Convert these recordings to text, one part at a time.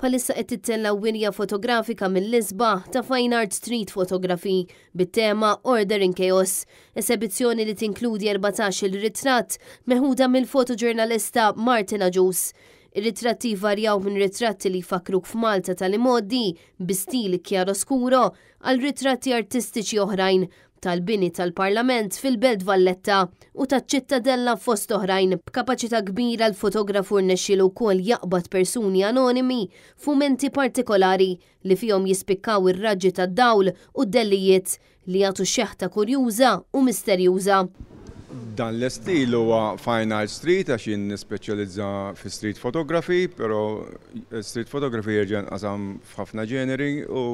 Bħalissa qed tittella' wirja fotografika mill-isbaħ ta' Fine Art Street Photography bit-tema Order in Chaos, esebizzjoni li tinkludi 14-il ritratt meħuda mill-fotoġurnalista Martin Agius. Ir-ritratti jvarjaw minn ritratti li jfakkruk f'Malta tal-imgħoddi bi stil chiaroscuro għal ritratti artistiċi oħrajn tal-bini tal-Parlament fil-Belt Valletta u taċ-Ċittadella fost oħrajn. B'kapaċità kbira l-fotografu rnexxielu wkoll jaqbad persuni anonimi f'mumenti partikolari li fihom jispikkaw ir-raġġi tad-dawl u d-dellijiet li jagħtu xeħta kurjuża u misterjuża. Dan l-istil huwa Fine Art Street għax jien nispeċjalizza fi street photography, però street photography jerġa' jinqasam f'ħafna ġeneri u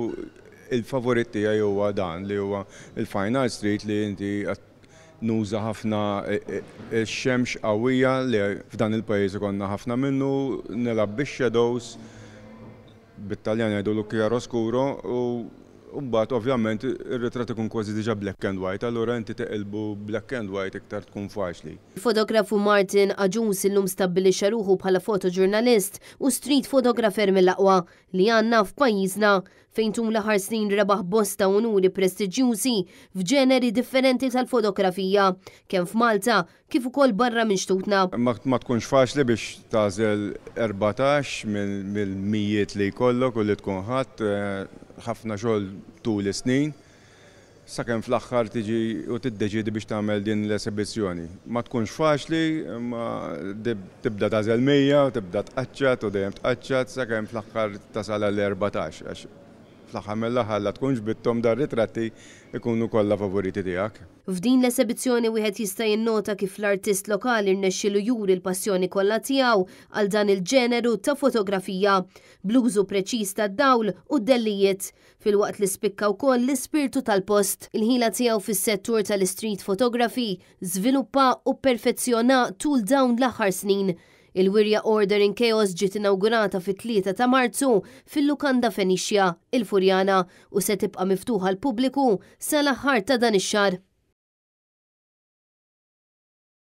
il-favorit tiegħi huwa dan li huwa il-Fine Art Street li inti qed nuża ħafna x-xemx qawwija li f'dan il-pajjiż ikollna ħafna minnu, nilgħab bix-shadows, bit-Taljan jgħidulu chiaroscuro u mbagħad ovvjament ir-ritratt ikun kważi diġà black and white, allura inti teqilbu black and white iktar tkun faċli. Il-fotografu Martin Agius illum stabbilixxa ruħu bħala fotoġurnalist u street photographer mill-aqwa li għandna f'pajjiżna, fejn tul l-aħħar snin rebaħ bosta unuri prestiġjużi f'ġeneri differenti tal-fotografija, kemm f'Malta kif ukoll barra minn xtutna. Ma tkunx faċli biex tagħżel 14 mill-mijiet li jkollok u li tkun ħadd ħafna xogħol tul is-snin, sakemm fl-aħħar tiġi u tiddeċiedi biex tagħmel din l-esibizzjoni. Ma tkunx faċli, imma tibda tagħżel 100 u tibda tqaċċat u dejjem tqaċċat sakemm fl-aħħar tasal għall-14, għax fl-aħħar mill-aħħar la tkunx bitthom dar-ritratti ikunu kollha favoriti tiegħek. F'din l-esebizzjoni wieħed jista' jinnota kif l-artist lokali rnexxielu juri l-passjoni kollha tiegħu għal dan il-ġeneru ta' fotografija, bl-użu preċiż tad-dawl u d-dellijiet, filwaqt li spikka wkoll l-ispirtu tal-post. Il-ħila tiegħu fis-settur tal-street photography żviluppa u pperfezzjona tul dawn l-aħħar snin. Il-wirja Order in Chaos ġiet inawgurata fit-3 ta' Marzu fil-Lukanda Phoenicia, il-Furjana, u se tibqa' miftuħa għall-pubbliku sal-aħħar ta' dan ix-xahar.